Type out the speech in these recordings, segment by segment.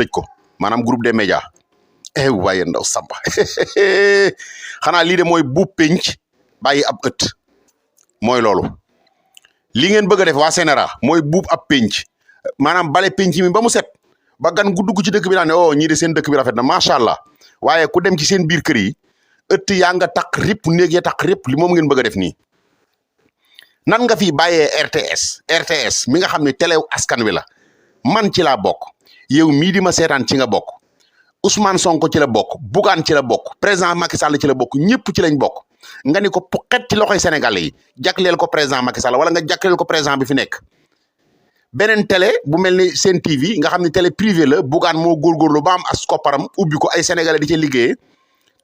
tëj ko maanaam groupe des médias waaye ndaw Samba xanaa lii de mooy bu penc bàyyi ab ëtt mooy loolu li ngeen bëgg a def waa CNRA mooy buub ab penc maanaam bale penc mi ba mu set ba gan gu dugg ci dëkk bi naan ne oh ñii de seen dëkk bi rafet na macha allah waaye ku dem ci seen biir kër yi ëtt yaa nga taq rip néeg ya taq rip li moom ngeen bëgg a def nii nan nga fi bàyyee RTS mi nga xam ne télé askan wi la man ci laa bokk yow mii di ma seetaan ci nga bokk Ousmane Sonko ci la bokk Bougane ci la bokk président Macky Sall ci la bokk ñëpp ci lañ bokk nga ni ko puqet ci loxoy Sénégalais yi jagleel ko président Macky Sall wala nga jagleel ko président bi fi nekk beneen télé bu mel ni Sen TV nga xam ne télé privé la Bougane moo góorgóorlu ba am as kopparam ubbi ko ay sénégalais di ca liggéeyee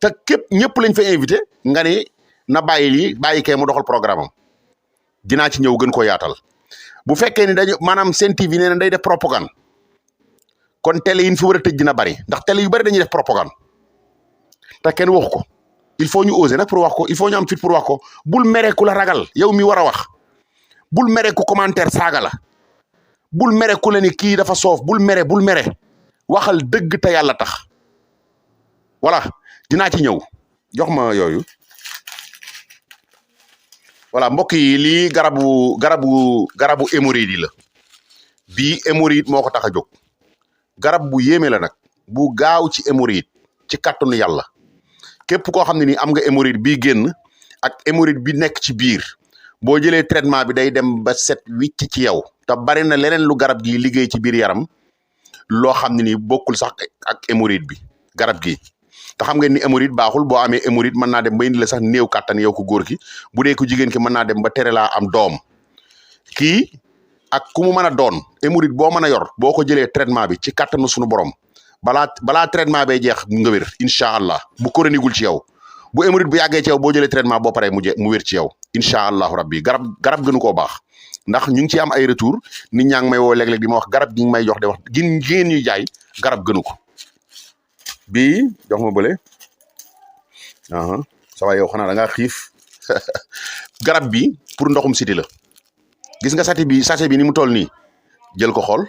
te képp ñëpp lañ fa invité nga ni na bàyyi lii bàyyi kee mu doxal programme am dinaa ci ñëw gën koo yaatal bu fekkee ni dañu maanaam Sen TV nee na day def propagande kon télé yi ñu fi war a tëj dina bari ndax télé yu bari dañuy def propagande te kenn waxu ko il faut ñu oser nag pour wax ko il faut ñu am fit pour wax ko bul mere ku la ragal yow mi war a wax bul mere ku commentaire saaga la bul mere ku la ni kii dafa soof bul mere waxal dëgg te yàlla tax voilà dinaa ci ñëw jox ma yooyu voilà mbokk yi lii garabu hémorroïde yi la bii hémorroïde moo ko tax a jóg garab bu yéeme la nag bu gaaw ci hémorroïde ci kàttanu yàlla képp koo xam ne nii am nga hémorroïde bii génn ak hémorroïde bi nekk ci biir boo jëlee traitement bi day dem ba set wicc ci yow te bari na leneen lu garab gi liggéey ci biir yaram loo xam ne nii bokkul sax ak hémorroïde bi garab gi te xam ngeen ni hémorroïde baaxul boo amee hémorroïde mën naa dem ba indi la sax néew kàttan yow ko góor ki bu dee ko jigéen ki mën naa dem ba tere laa am doom kii ak ku mu mën a doon hémorroïde boo mën a yor boo ko jëlee traitement bi ci kàttanu suñu borom balaa traitement bay jeex nga wér incha allah bu koronigul ci yow bu hémorroïde bu yàggee ci yow boo jëlee traitement boo paree mu wér ci yow incha allahu rabbi garab gënu koo baax ndax ñu ngi ciy am ay retour nit ñaa ngi may woo léeg-léeg di ma wax garab gi ngi may jox de wax ngeen ñuy jaay garab gënu ko bii jox ma bële sa waay yow xanaa da ngaa xiif garab bi pour ndoxum siti la gis nga sachet bi ni mu toll nii jël ko xool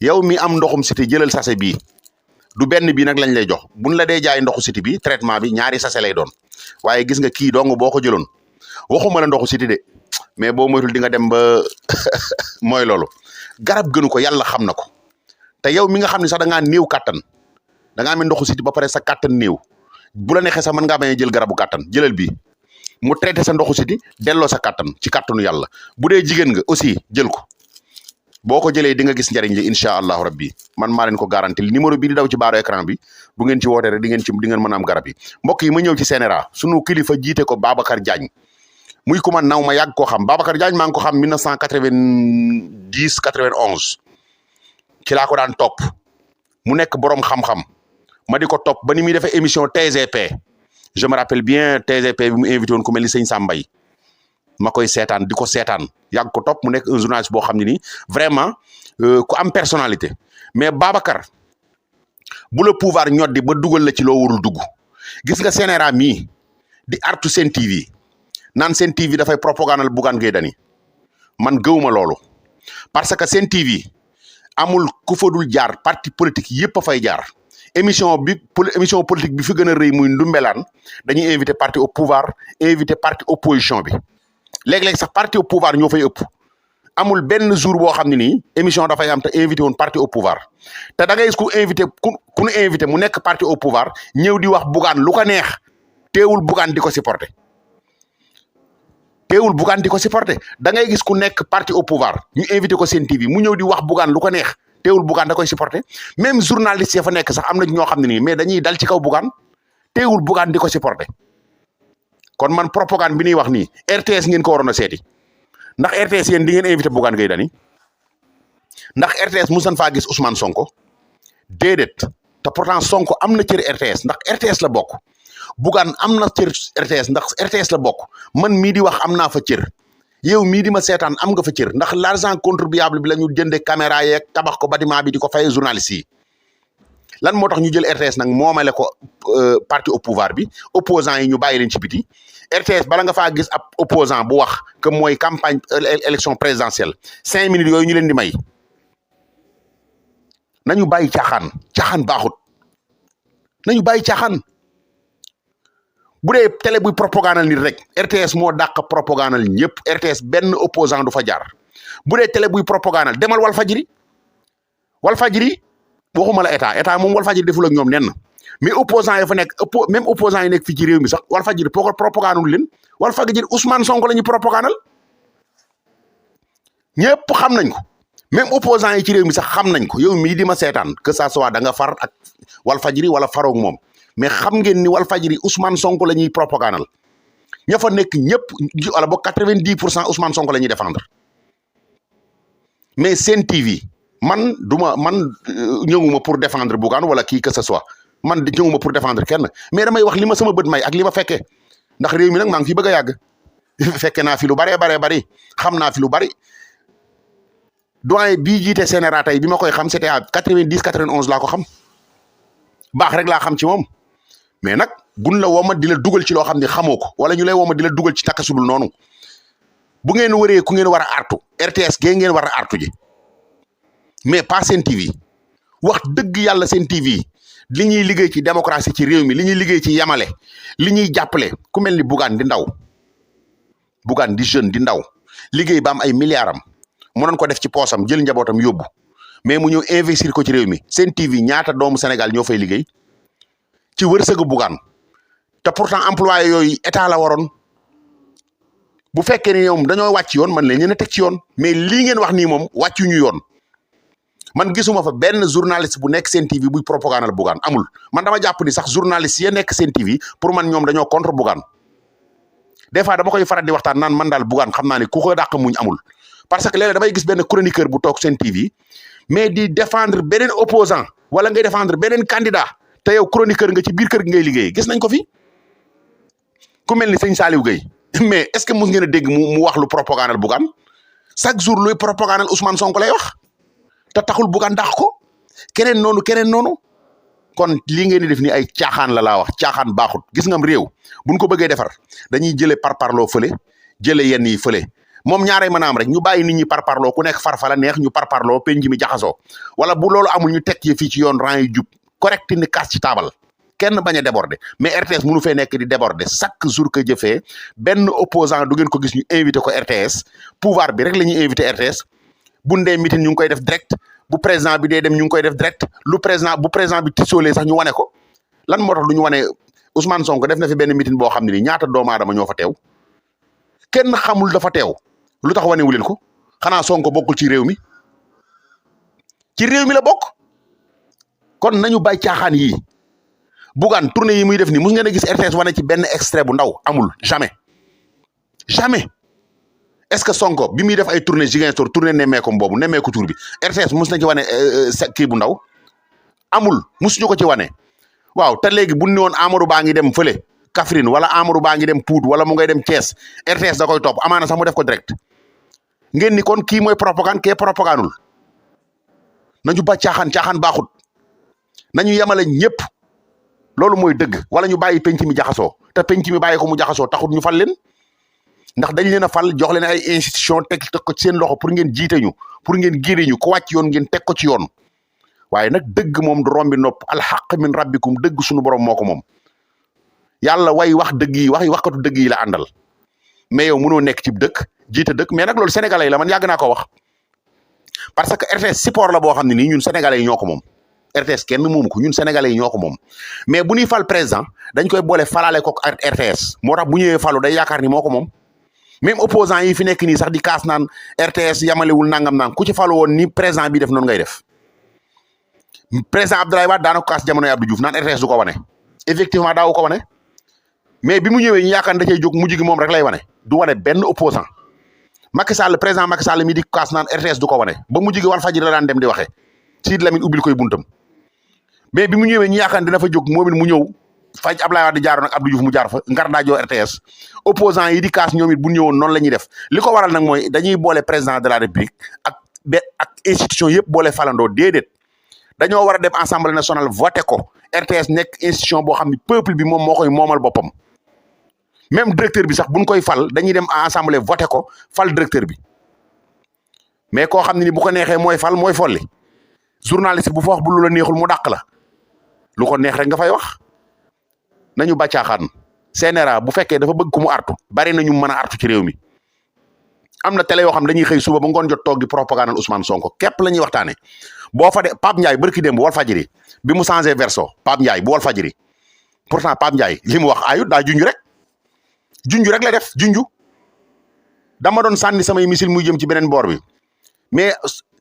yow mi am ndoxum siti jëlal sachet bii du benn bii nag lañ lay jox buñ la dee jaay ndoxu siti bi traitement bi ñaari sachet lay doon waaye gis nga kii dong boo ko jëloon waxuma la ndoxu siti de mais boo moytul di nga dem ba mooy loolu garab gënu ko yàlla xam na ko te yow mi nga xam ne sax da ngaa néew kàttan da ngaa amee ndoxu siti ba pare sa kàttan néew bu la neexee sax mën ngaa bañ a jël garabu kàttan jëlal bii mu traité sa ndoxu siti delloo sa kàttan ci kàttanu yàlla bu dee jigéen nga aussi jël ko boo ko jëlee di nga gis njariñ li incha allahu rabbi man maa leen ko garanti numéro bii di daw ci baaru écran bi bu ngeen ci wootee rek di ngeen mën a am garab yi mbokk yi ma ñëw ci CNRA sunu kilifa jiite ko Babacar Diagne muy ku ma naw ma yàgg koo xam Babacar Diagne maa ngi ko xam 1990 91 ci laa ko daan topp mu nekk borom xam-xam ma di ko topp ba ni muy defee émission TGP je me rappelle bien TGP bi mu invité woon ku mel ni sëñ Sambay ma koy seetaan di ko seetaan yàgg ko topp mu nekk un journaliste boo xam ne nii vraiment ku am personnalité mais Babacar bu la pouvoir ñoddi ba dugal la ci loo warul dugg gis nga CNRA mii di artu Sen TV naan Sen TV dafay propagandal Bougane Gueye Dany man gëwuma loolu parce que Sen TV amul ku fa dul jaar parti politique yëpp a fay jaar émission politique bi fi gën a rëy muy ndumbelaan dañuy invité parti au pouvoir invité parti opposition bi léeg-léeg sax parti au pouvoir ñoo fay ëpp amul benn jour boo xam ne nii émission dafay am te invité woon parti au pouvoir te da ngay gis ku invité ku nu invité mu nekk parti au pouvoir ñëw di wax Bougane lu ko neex teewul Bougane di ko supporter da ngay gis ku nekk parti au pouvoir ñu invité ko Sen TV mu ñëw di wax Bougane lu ko neex teewul Bougane da koy supporter même journaliste ya fa nekk sax am na ñoo xam ne nii mais dañuy dal ci kaw Bougane teewul Bougane di ko supporter kon man propagande bi ñuy wax nii RTS ngeen ko waroon a seeti ndax RTS yéen di ngeen invité Bougane Gueye Dany ndax RTS musan faa gis Ousmane Sonko déedéet te pourtant Sonko am na cër RTS ndax RTS la bokk Bougane am na cër RTS ndax RTS la bokk man mii di wax am naa fa cër yow mii di ma seetaan am nga fa cër ndax l'argent contribuable bi la ñu jënde caméra yeeg tabax ko bâtiment bi di ko fay journaliste yi lan moo tax ñu jël RTS nag moomale ko parti au pouvoir bi opposant yi ñu bàyyi leen ci biti RTS bala nga faa gis ab opposant bu wax que mooy campagne élection présidentielle 5 minutes yooyu ñu leen di may nañu bàyyi caaxaan caaxaan baaxut nañu bàyyi caaxaan bu dee télé buy propagandal nit rek RTS moo dàq propagandal ñëpp RTS benn opposant du fa jaar bu dee télé buy propagandal demal Walfadjri waxuma la état moom Walfadjri deful ak ñoom nen mais opposant yi fa nekk même opposant yi nekk fii ci réew mi sax Walfadjri propagandul leen Walfadjri Ousmane Sonko la ñuy propagandal ñëpp xam nañ ko même opposant yi ci réew mi sax xam nañ ko yow mii di ma seetaan que ça soit da nga far ak Walfadjri wala faroog moom mais xam ngeen ni Walfadjri Ousmane Sonko la ñuy propagandal ña fa nekk ñëpp wala ba 90% Ousmane Sonko la ñuy défendre mais Sen TV man ñëwuma pour défendre Bougane wala kii que ce soit man ñëwuma pour défendre kenn mais damay wax li ma sama bët may ak li ma fekkee ndax réew mi nag maa ngi fi bëgg a yàgg fekke naa fi lu baree bari xam naa fi lu bari doyen bii jiite CNRA tey bi ma koy xam c'était à 90 91 laa ko xam baax rek laa xam ci moom mais nag buñ la woma di la dugal ci loo xam ne xamoo ko wala ñu lay woma di la dugal ci naka sudul noonu bu ngeen wëree ku ngeen war a artu RTS gee ngeen war a artu ji mais pas Sen TV wax dëgg yàlla Sen TV li ñuy liggéey ci démocratie ci réew mi li ñuy liggéey ci yamale li ñuy jàppale ku mel ni Bougane di ndaw Bougane di jeune di ndaw liggéey ba am ay milliards am mënoon ko def ci poosam jël njabootam yóbbu mais mu ñëw investir ko ci réew mi Sen TV ñaata doomu Sénégal ñoo fay liggéey ci wërsëgu Bougane te pourtant employé yooyu état la waroon bu fekkee ni ñoom dañoo wàcc yoon man leen ñu teg ci yoon mais lii ngeen wax nii moom wàccuñu yoon man gisuma fa benn journaliste bu nekk Sen TV buy propagandal Bougane amul man dama jàpp ni sax journaliste ya nekk Sen TV pour man ñoom dañoo contre Bougane des fois dama koy faral di waxtaan naan man daal Bougane xam naa ne ku ko dàq muñ amul parce que léeg-léeg damay gis benn chroniqueur bu toog Sen TV mais di défendre beneen opposant wala ngay défendre beneen candidat te yow chroniqueur nga ci biir kër gi ngay liggéey gis nañ ko fi ku mel ni sëñ Saliou Gueye mais est-ce que mos ngeen a dégg mu wax lu propagandal Bougane chaque jour luy propagandal Ousmane Sonko lay wax te taxul Bougane dàq ko keneen noonu kon lii ngeen di def ni ay caaxaan la laa wax caaxaan baaxut gis ngam réew buñ ko bëggee defar dañuy jëlee parparloo fële jëlee yenn yi fële moom ñaaree mën a am rek ñu bàyyi nit ñi parparloo ku nekk farfa la neex ñu parparloo penc mi jaxasoo wala bu loolu amul ñu teg yi fii ci yoon rang yi jub correct ni kaas ci taabal kenn bañ a déborder mais RTS mënu fee nekk di déborder chaque jour que jëfee benn opposant du ngeen ko gis ñu invité ko RTS pouvoir bi rek la ñuy invité RTS bu ndee meeting ñu ngi koy def direct bu président bi dee dem ñu ngi koy def direct bu président bi tisoolee sax ñu wane ko lan moo tax du ñu wane Ousmane Sonko def na fi benn meeting boo xam ne ni ñaata doomu aadama ñoo fa teew kenn xamul dafa teew lu tax wane wu leen ko xanaa Sonko bokkul ci réew mi la bokk kon nañu bàyyi caaxaan yii Bougane tournée yi muy def nii mus ngeen a gis RTS wane ci benn extrait bu ndaw amul jamais est-ce que Sonko bi muy def ay tournée Ziguinchor tournée nemmeekom boobu nemmeeku tur bi RTS mus na ci wane kii bu ndaw amul musuñu ko ci wane waaw te léegi bu ñu woon Amadou Ba ngi dem fële Kaffrine wala Amadou Ba ngi dem Pout wala mu ngay dem Thiès RTS da koy topp amaana sax mu def ko direct ngeen ni kon kii mooy propagande kee propagandul nañu ba caaxaan baaxut nañu yemale ñëpp loolu mooy dëgg wala ñu bàyyi penc mi jaxasoo te penc mi bàyyi ko mu jaxasoo taxut ñu fal leen ndax dañ leen a fal jox leen ay institution teg ko ci seen loxo pour ngeen jiite ñu pour ngeen giire ñu ko wàcc yoon ngeen teg ko ci yoon waaye nag dëgg moom du rombi nopp alxaq min rabbikum dëgg suñu borom moo ko moom yàlla wax dëgg yi waxkatu dëgg yi la àndal mais yow mënoo nekk ci dëkk jiite dëkk mais nag loolu sénégalais yi la man yàgg naa ko wax parce que RTS support la boo xam ne nii ñun sénégalais yi ñoo ko moom RTS kenn moomu ko ñun sénégalais yi ñoo ko moom mais bu ñuy fal président dañ koy boole falaale ko RTS moo tax bu ñëwee falu day yaakaar ni moo ko moom même opposant yi fi nekk nii sax di kaas naan RTS yamalewul nangam naan ku ci falu woon ni président bi def noonu ngay def président Abdoulaye Wade daana ko kaas jamonoy Abdou Diouf naan RTS du ko wane effectivement daawu ko wane mais bi mu ñëwee ñu yaakaar da cay jóg mujj gi moom rek lay wane du wane benn opposant Macky Sall président Macky Sall mi di kaas naan RTS du ko wane ba mujj gi Walfadjri la daan dem di waxee Sidy Lamine ubbil koy buntam mais bi mu ñëwee ñu yaakaar dina fa jóg moom it mu ñëw faj Abdoulaye Wade jaaroon ak Abdou Diouf mu jaar fa ngar daajoo RTS opposant yi di kaas ñoom it bu ñëwoon noonu la ñuy def li ko waral nag mooy dañuy boole président de la république ak institution yëpp boole falandoo déedéet dañoo war a dem assemblée nationale voté ko RTS nekk institution boo xam ne peuple bi moom moo koy moomal boppam même directeur bi sax buñ koy fal dañuy dem assemblée voté ko fal directeur bi mais koo xam ne ni bu ko neexee mooy fal mooy folli journaliste bu fa wax bu lu la neexul mu dàq la lu ko neex rek nga fay wax nañu bàccaaxaan CNRA bu fekkee dafa bëgg ku mu artu bari nañu mën a artu ci réew mi am na télé yoo xam dañuy xëy suba ba ngoon jot toog di propagande Ousmane Sonko képp la ñuy waxtaane boo fa de Pape Ndiaye barki démb bu Walfadjri bi mu changé verso Pape Ndiaye bu Walfadjri pourtant Pape Ndiaye li mu wax ayut daa junj rek la def junju dama doon sànni samay missile muy jëm ci beneen boor bi mais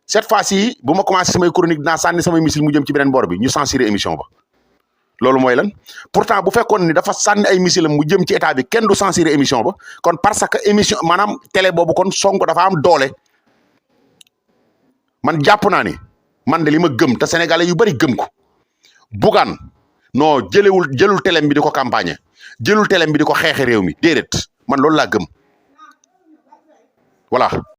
cette fois-ci bu ma commencé samay chronique dinaa sànni samay missile mu jëm ci beneen boor bi ñu censuré émission ba loolu mooy lan pourtant bu fekkoon ni dafa sànni ay missile mu jëm ci état bi kenn du censuré émission ba kon parce que émission maanaam télé boobu kon Sonko dafa am doole man jàpp naa ni man de li ma gëm te sénégalais yu bari gëm ko Bougane non jëlul télém bi di ko campagne jëlul télém bi di ko xeexe réew mi déedéet man loolu laa gëm voilà